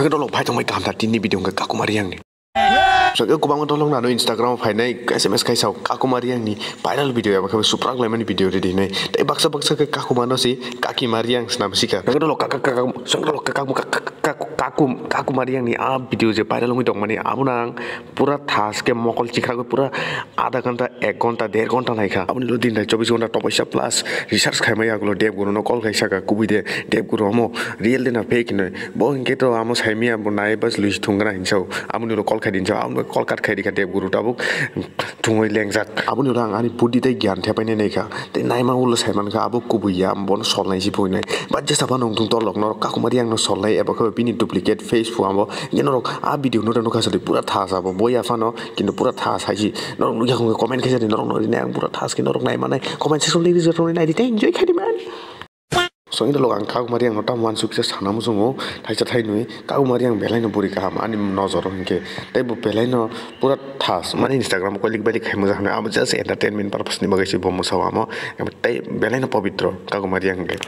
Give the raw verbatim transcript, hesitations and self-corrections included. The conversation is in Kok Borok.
Hwnkhe dolok phai tongbai kaham ta tini video hwnkhe Kakuma Reang ni. Swkhe kwbangma dolok nano Instagram o phainai S M S kaisa Kakuma Reang ni viral video eba khe suprak laimani video ready hinwi. Tei baksa baksa khe Kakuma no si Kakima Reang swnam sikha. Hwnkhe dolok Kak-, Kak-, Kak-, Kakuma Reang ni a video je viral wngwi tongmani abono ang pura thas khe mokol chikragwi pura adha ghonta, ek ghonta, der ghonta naikha. Aboni ulo din rai chobbish ghonta topaisa plus research khaimaya ulo Dev Guru no call khai saka kubui de, Dev Guru omo real de na fake hinwi. Bo hinkhe to amo saimaya bo nai bas lui thungra hinsao. Aboni ulo call khai dinsao, amo call cut khai rikha Dev Guru tabuk thungwi lengjak. Aboni ulo ang ani buddhi tei gyan thepainai naikha. Tei naima ulo saimankha abo kubui ya, bono solnai si phuinai. Ba jesa phano wngthung tolok norok Kakuma Reang no solnai eba khe bini duplicate face phu amo. Hinkhe norok a video no nukha sadi pura thas abo. Bo ya phano kintu pura thas hai si. Norok nukya khungkhe comment khaisa di norok no rinai ang pura thas khe norok nai manai. Comment section ligi jotoni nai di tei enjoy khai di man. So, ini lok ang Kakuma Reang no tamo uansuk kisa sana muchungo, thaisa thainwi Kakuma Reang belai no buri kaham ani nojoro hinkhe. Tei bo belai no pura thas, mane Instagram o koilik bailik khai mojak hinwi, abo just entertainment purpose ni bagwi se bo mwsao amo. Tei belai no pobitro Kakuma Reang hinkhe.